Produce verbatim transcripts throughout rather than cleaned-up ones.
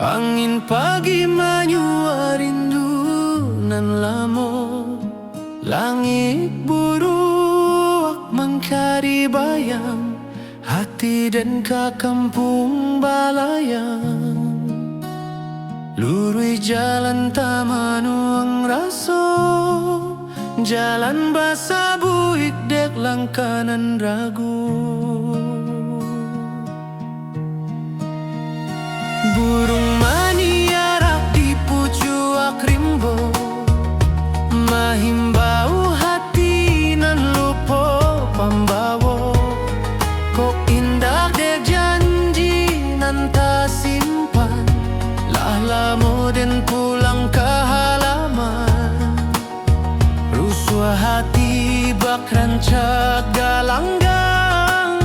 Angin pagi manyuak rindu nan lamo. Langik buruak mangkari bayang, hati den ka kampuang balayang. Luruih jalan tamanuang raso, jalan basabuik dek langkah nan ragu. Buruang maniarak di pucuak rimbo, mahimbau hati nan lupo pambawo. Kok indak dek janji nan tasimpan, lah lamo den pulang ka halaman. Rusuah hati bak rancak galanggang,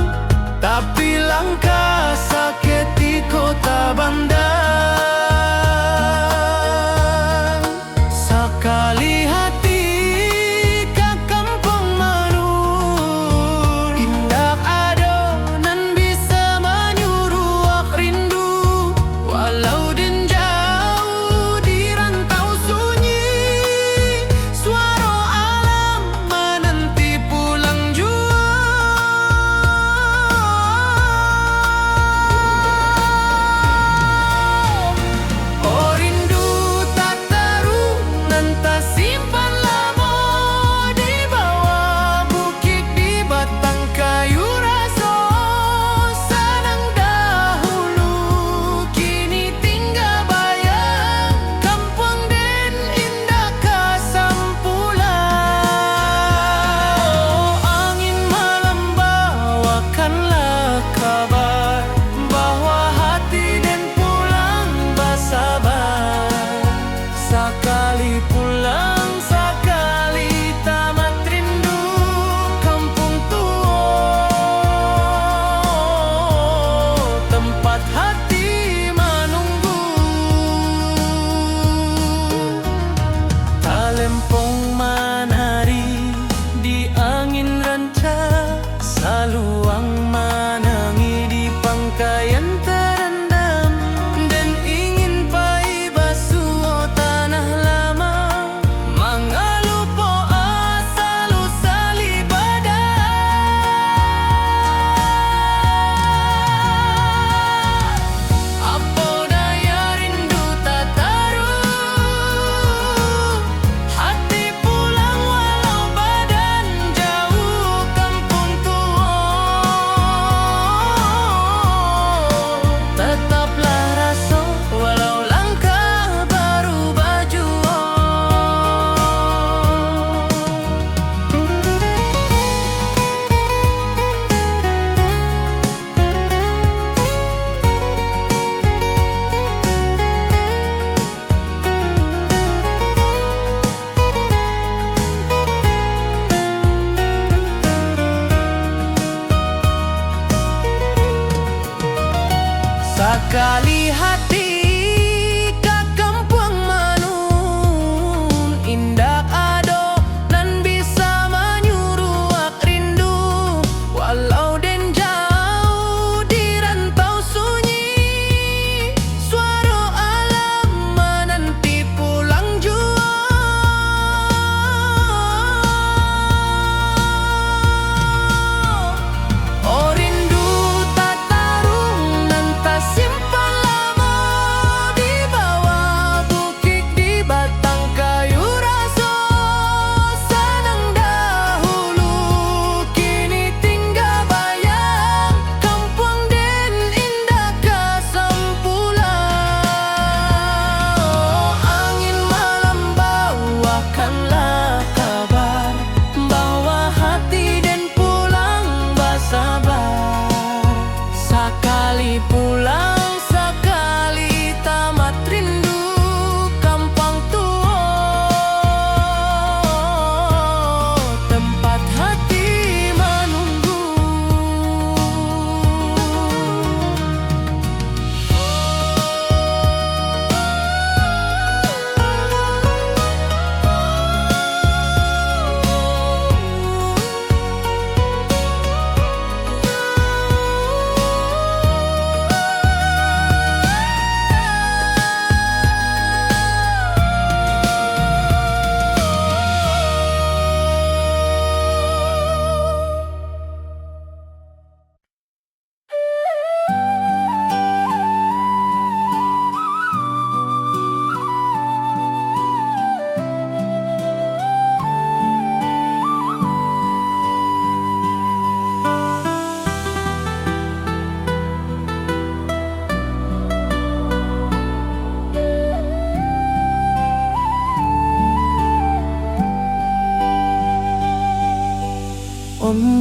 tapi langkah saketiko tabandang. Sakali hati ka kampuang manurun, indak ado nan bisa manyuruak rindu. Walau den jauah di rantau sunyi, suaro alam mananti pulang juo.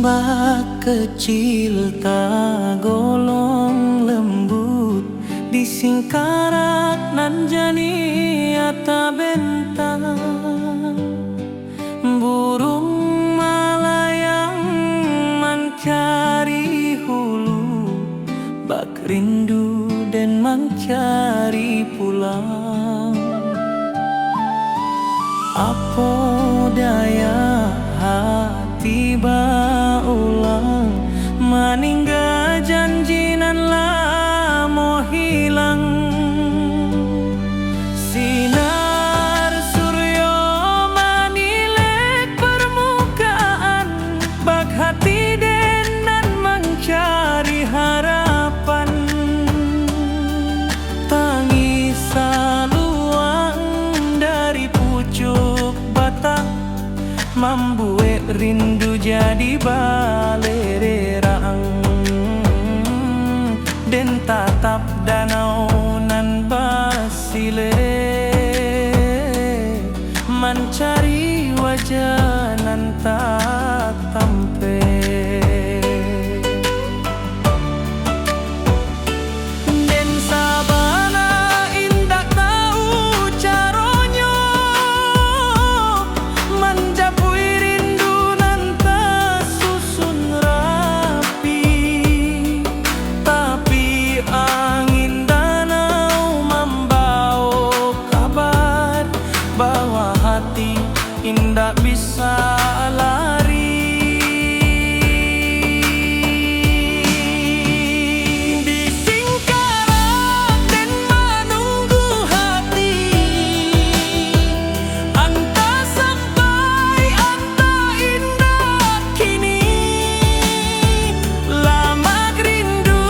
Bakecil tagolong lembut, di singkarak nan janiah tabentang. Buruang malayang mancari hulu, bak rindu den mancari pulang. Apo daya hati baulang, maningga janji nan lamo hilang. Sinar suryo manilek parmukaan, bak hati den nan mancari harapan. Tangih saluang dari pucuak batang, mambuek rindu jadi balererang. Den tatap danau nan basilek, mancari wajah nan tatampek. Den sabana indak tahu caronyo manjapuik rindu nan tasusun rapi. Tapi angin danau mambawa kabar bahwa hati indak bisa lari. Di singkarak den manunggu hati, antah sampai, antah indak kini. Lamak rindu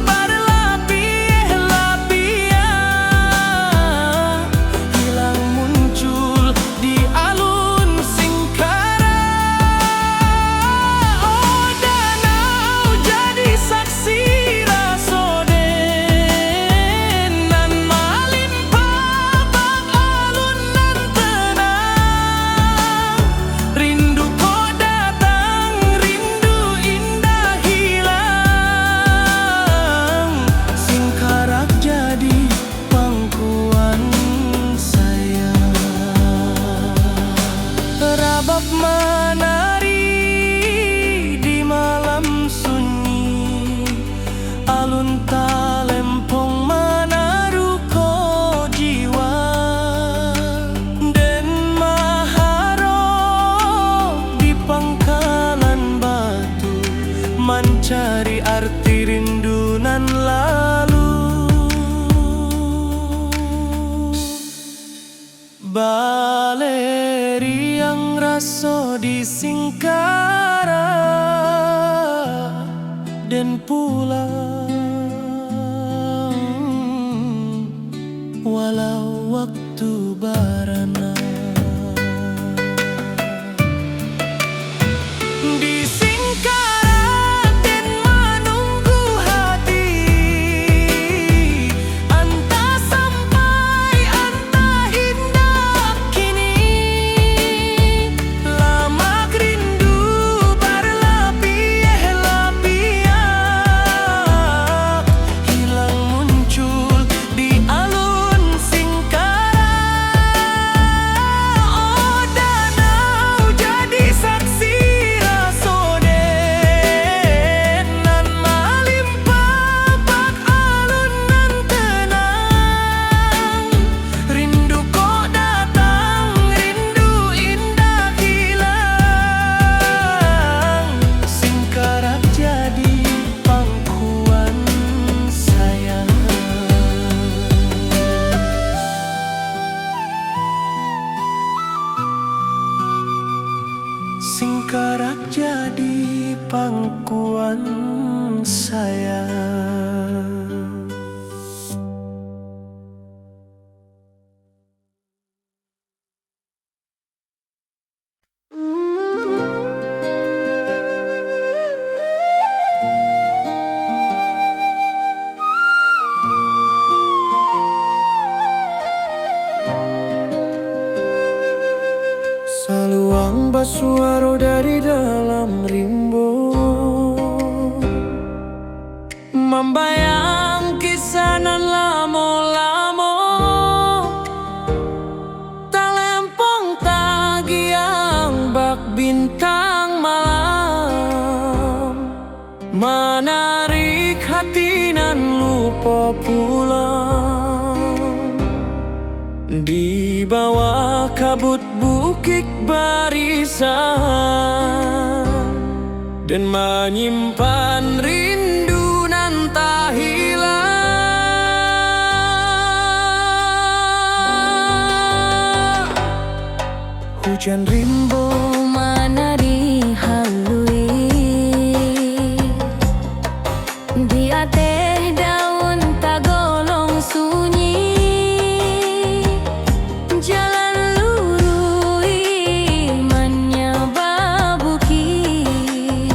barlapiah-lapiah, hilang muncul di alun singkarak. Oh, danau jadi saksi raso den nan malimpah bak alun nan tenang. Rindu kok datang, rindu indak hilang. Singkarak jadi pangkuan sayang. Rabab manari di malam sunyi, alun talempong manaruko jiwa. Den maharok di pangkalan batu, mancari arti rindu nan lalu. Baleriang raso di singkarak, den pulang walau waktu barana. Di singkarak den manunggu hati, antah sampai, antah indak kini. Lamak rindu barlapiah-lapiah, hilang muncul di alun singkarak. Oh, danau jadi saksi raso den nan malimpah bak alun nan tenang. Rindu kok datang, rindu indak hilang. Singkarak jadi pangkuan sayang. Singkarak jadi pangkuan sayang. Saluang basuaro dari dalam rimbo. Sambayang kisah nan lamo-lamo, talempong tagiang bak bintang malam, manarik hati nan lupo pulang. Di bawah kabut bukik barisan, den manyimpan rindu nan tahilang. Hujan rimbo manari halui, di ateh daun tagolong sunyi, jalan luruih manyaba bukik,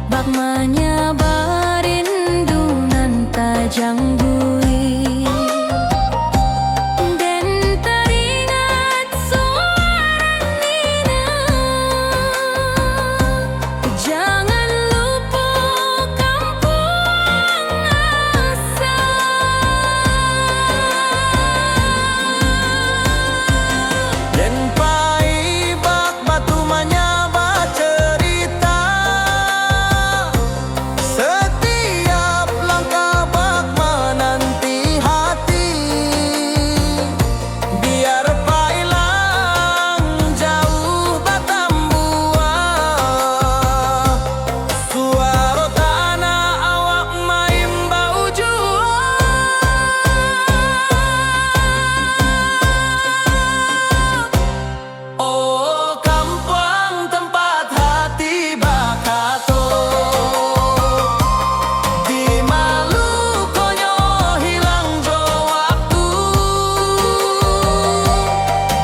bak manyaba rindu nan tajanggui. Den taringat suara Nina, jangan lupo kampuang asal. Den pai bak batu manyaba carita, satiap langkah bak mananti hati. Biar pailang jauah batambuah, suaro tanah awak maimbau juo. Oh, kampuang tempat hati bakato, di malukonyo hilang jo waktu.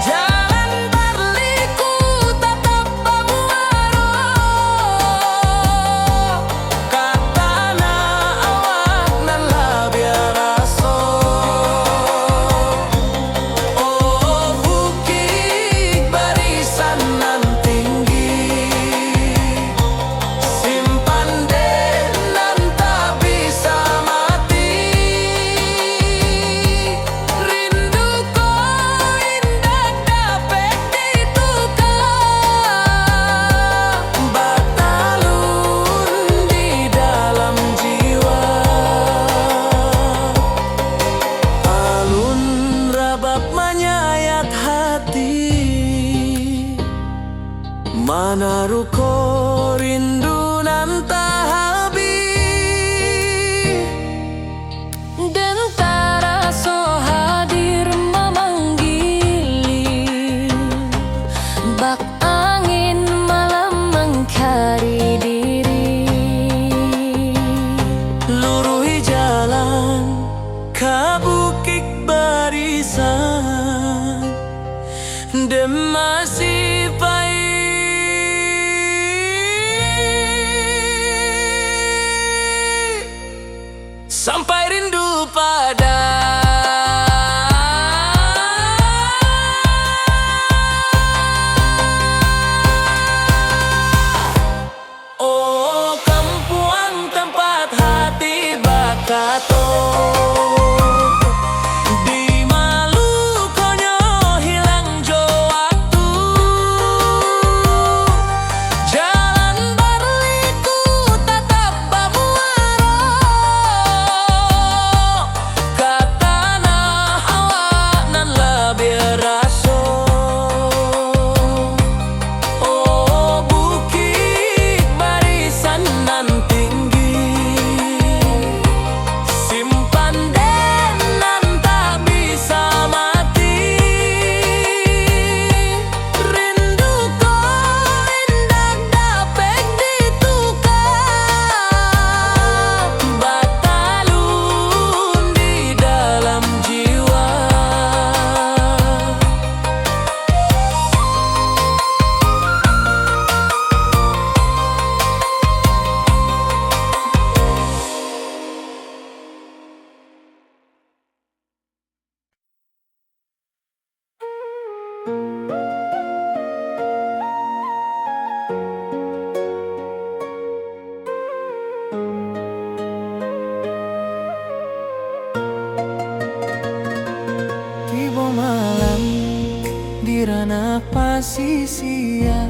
Jalan barliku tatap bamuaro, ka tanah awak nan labiah raso. Oh, bukik barisan nan tinggi, simpan den nan tak bisa mati. Rindu ko indak dapek ditukar, batalun di dalam jiwa. Alun rabab manyayat hati, manaruko rindu nan tak habih. Den taraso hadir mamanggili, bak angin malam mangkari diri. Luruih jalan ka bukik barisan, den masih pai sampai rindu pada. Oh, kampuang tempat hati bakato, di malukonyo hilang jo waktu. Jalan barliku tatap bamuaro, ka tanah awak nan labiah raso. Oh, bukik barisan nan tinggi, simpan den nan tak bisa mati. Rindu ko indak dapek ditukar, batalun di dalam jiwa. pasisia.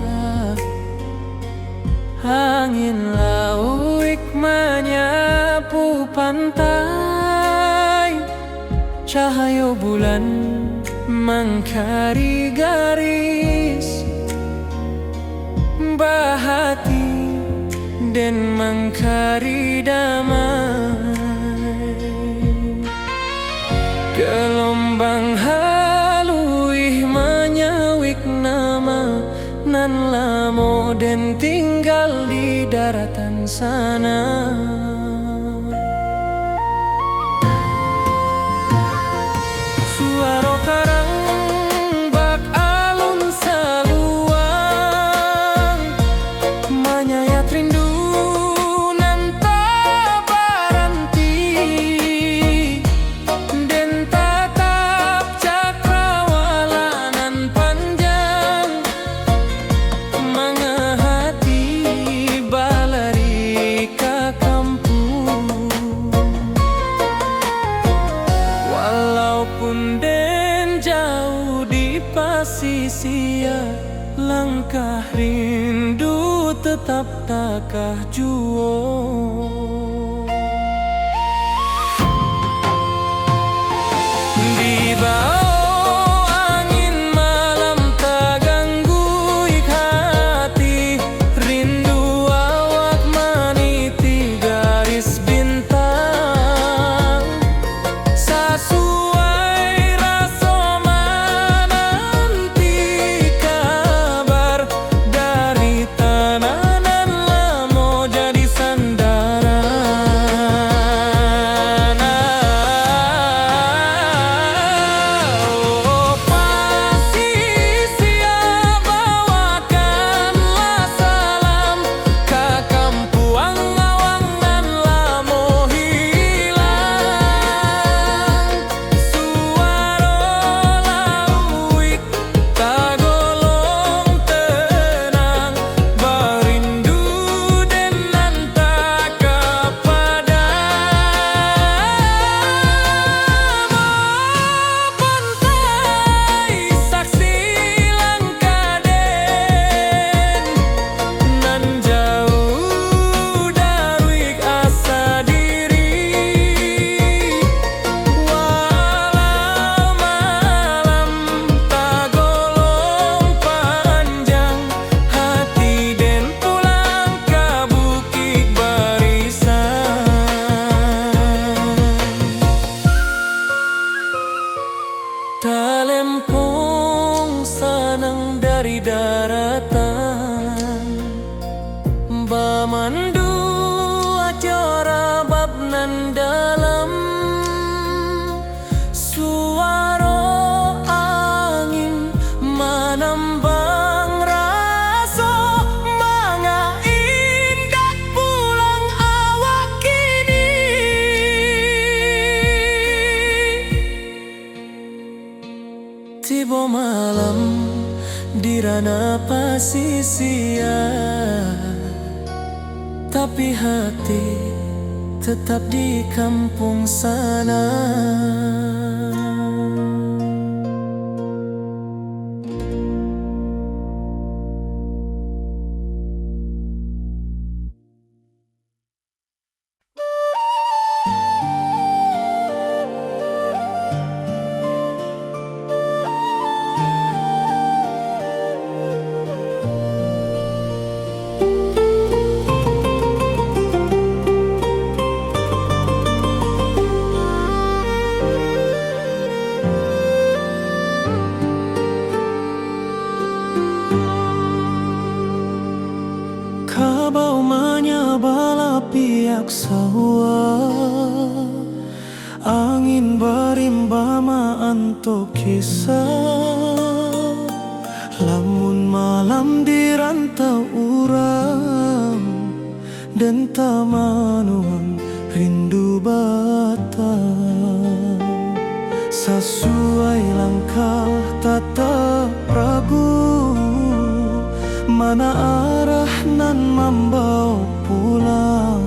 Angin lauik manyapu pantai, cahayo bulan mangkari garis, bahati den mangkari damai. Galombang haluih manyawik nama nan lamo den tinggal di daratan sana. Suaro karang bak alun saluang, manyayat rindu nan tak baranti. Den tatap cakrawala nan panjang, mangahati balari ka kampuang. Walaupun den jauh di pasisia, langkah rindu tetap takah juo. Di bawah angin malam taganggu hati, rindu awak maniti garis bintang. Sasuai raso mananti kabar dari tanah nan lamo jadi sandaran. Oh, pasisia, bawakanlah salam ka kampuang awak nan lamo hilang. Suaro lauik tagolong tenang, barindu den nan tak kapadam. Pantai saksi langkah den, nan jauh dari asa diri. Walau malam tagolong panjang, hati den pulang ka Bukik Barisan. Talempong sanang dari daratan, bamandu ajo rabab nan dalam. Suaro angin manambang raso, manga indak pulang awak kini. Tibo malam di ranah pasisia, tapi hati tetap di kampuang sana. Kabau manyabala piak sawah, angin barimba maanto kisah. Lamun malam di rantau urang, den tamanuang rindu batang. Sasuai langkah tatap ragu, mana arah nan mambawa pulang.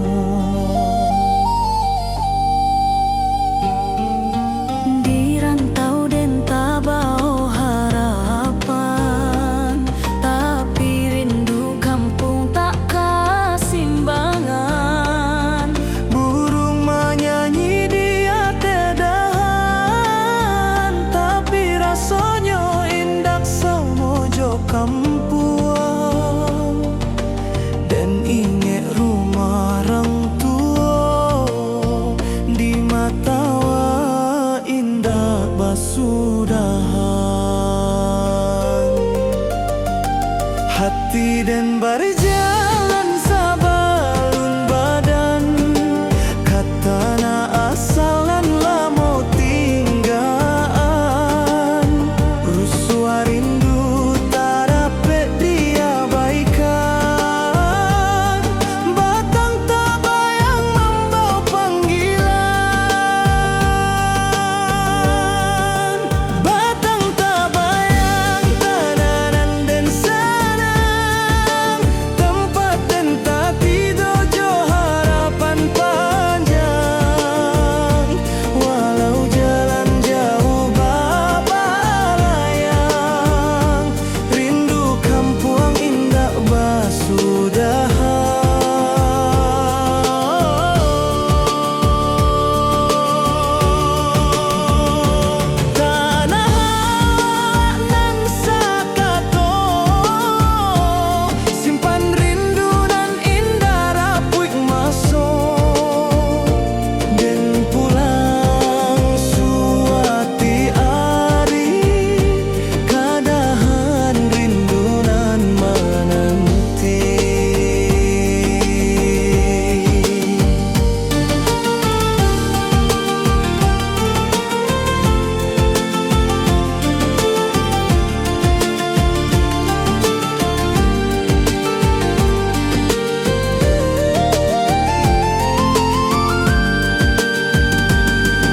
Di rantau den tabao harapan, Ati den barjalan sabalun badan, ka tanah asal nan lamo tinggaan. Rusuah rindu tadapek diabaikan, batang tabayang mambao panggilan. Batang tabayang tanah nan den sanang, tampek den tatido jo harapan panjang. Walau jalan jauah balayang, rindu kampuang indak basudahan. Tanah nan sakato, simpan rindu nan indak rapuik maso. Den pulang suatu ari, kadahan rindu nan mananti.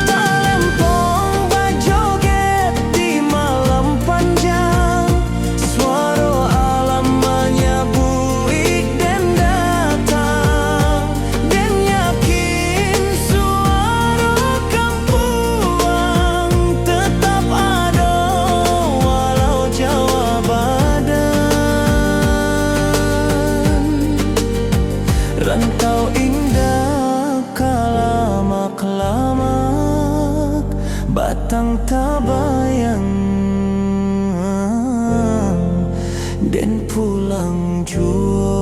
Talempong bajoget di malam panjang, suaro alam manyabuik den datang. Den yakin suaro kampuang tatap ado, walau jauah badan. Rantau indak ka lamak-lamak, batang tabayang den pulang juo.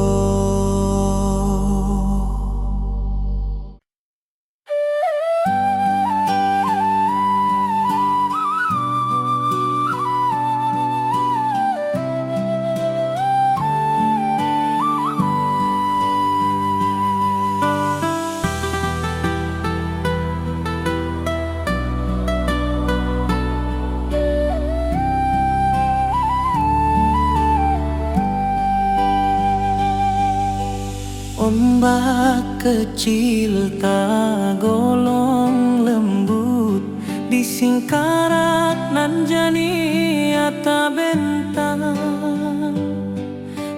Ombak kecil tagolong lembut di singkarak nan janiah tabentang.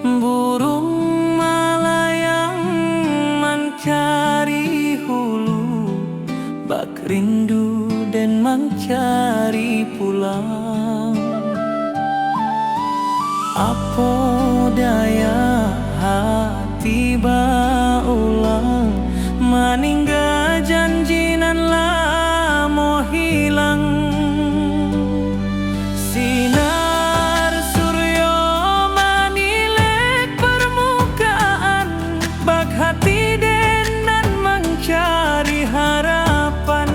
Burung malayang mancari hulu, bak rindu den mancari pulang. Apo daya hati baulang, maningga janji nan lamo hilang. Sinar suryo manilek parmukaan, bak hati den nan mancari harapan.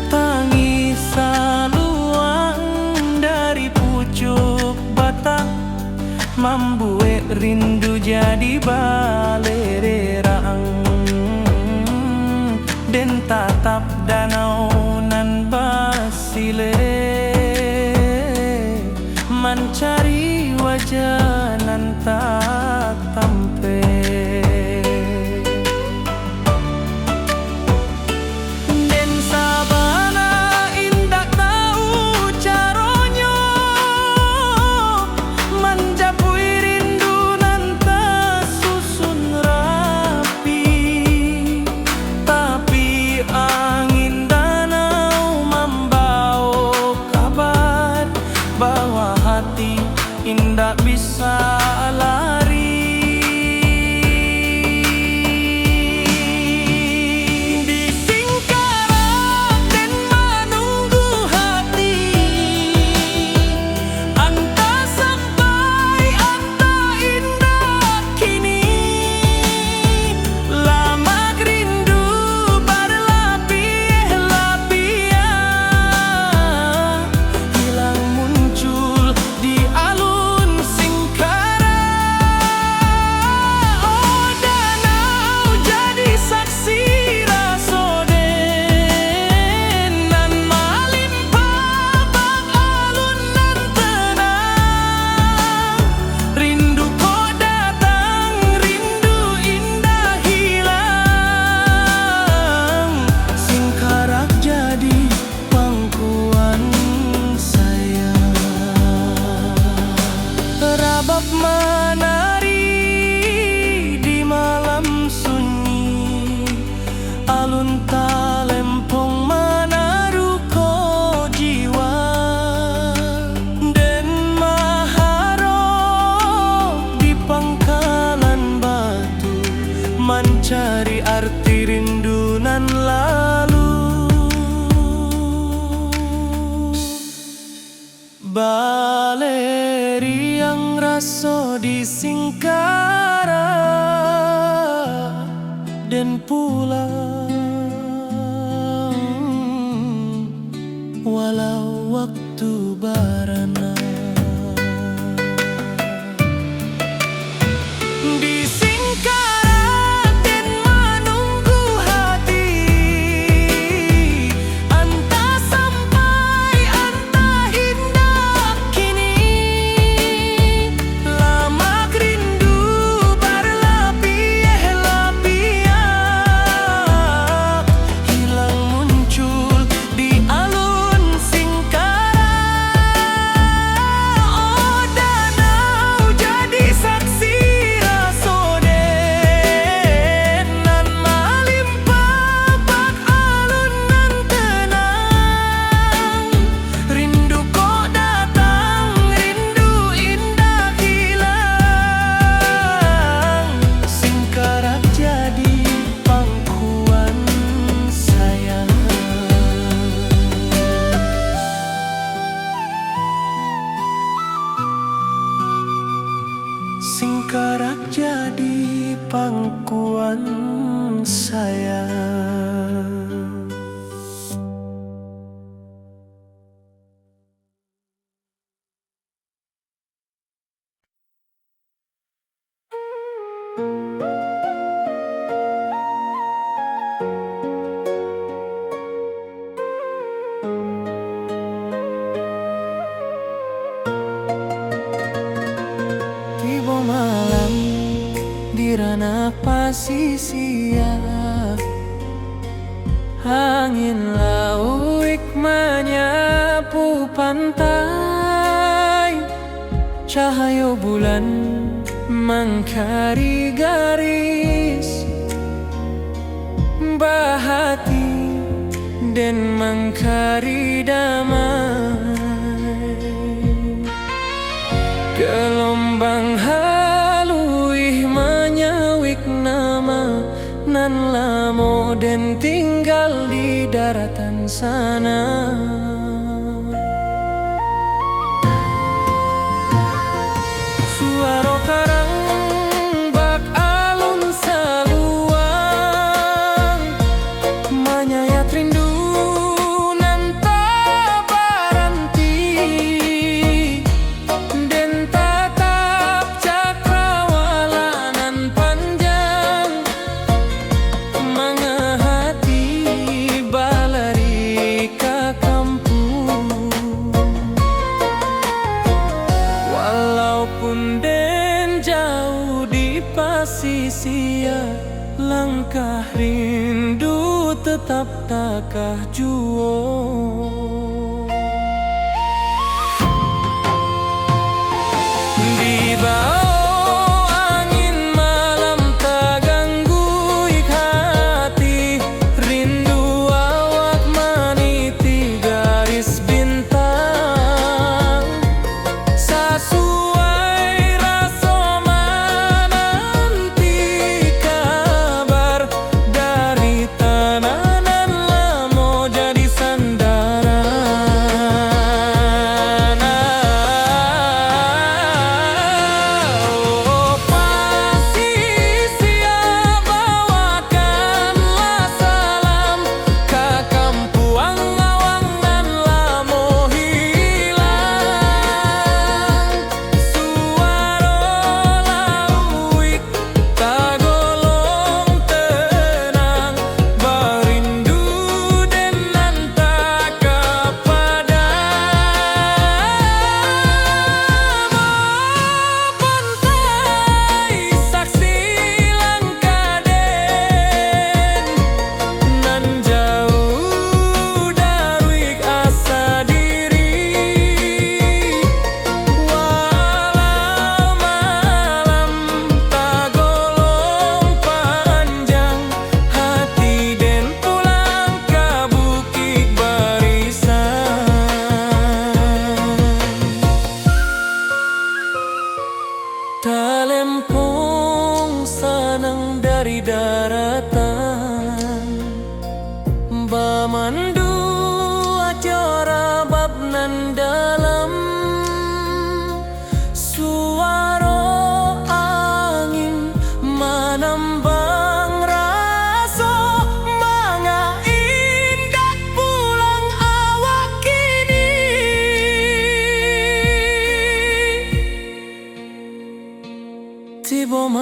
Tangih saluang dari pucuak batang, mambuek rindu jadi balerang. Den tatap danau nan basilek, mancari wajah nan tatampek. Den sabana indak tahu caronyo manjapuik rindu nan tasusun Baleriang raso di Singkarak den pulang, walau waktu barana. Di Singkarak den manunggu hati, antah sampai, antah indak kini. Lamak rindu barlapiah-lapiah, hilang muncul di alun Singkarak. Oh danau jadi saksi raso den, nan malimpah bak alun nan tenang. Rindu kok datang, rindu indak hilang. Singkarak jadi pangkuan sayang. Singkarak jadi pangkuan sayang. Tibo malam di ranah pasisia, angin lauik manyapu pantai, cahayo bulan mangkari garis, bahati den mangkari damai. Galombang haluih manyawik nama nan lamo den tinggal di daratan sana. Suaro karang bak alun saluang, manyayat rindu nan tak baranti. Den tatap cakrawala nan panjang, mangahati balari ka kampuang. Walaupun den jauh di pasisia, langkah rindu tetap takah juo. Dibao angin malam tagangguik hati, rindu awak maniti garis bintang. Sasuai raso mananti kabar dari tanah nan lamo jadi sandang.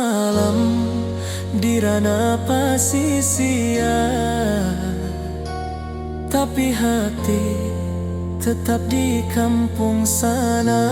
Malam di ranah pasisia, tapi hati tetap di kampung sana.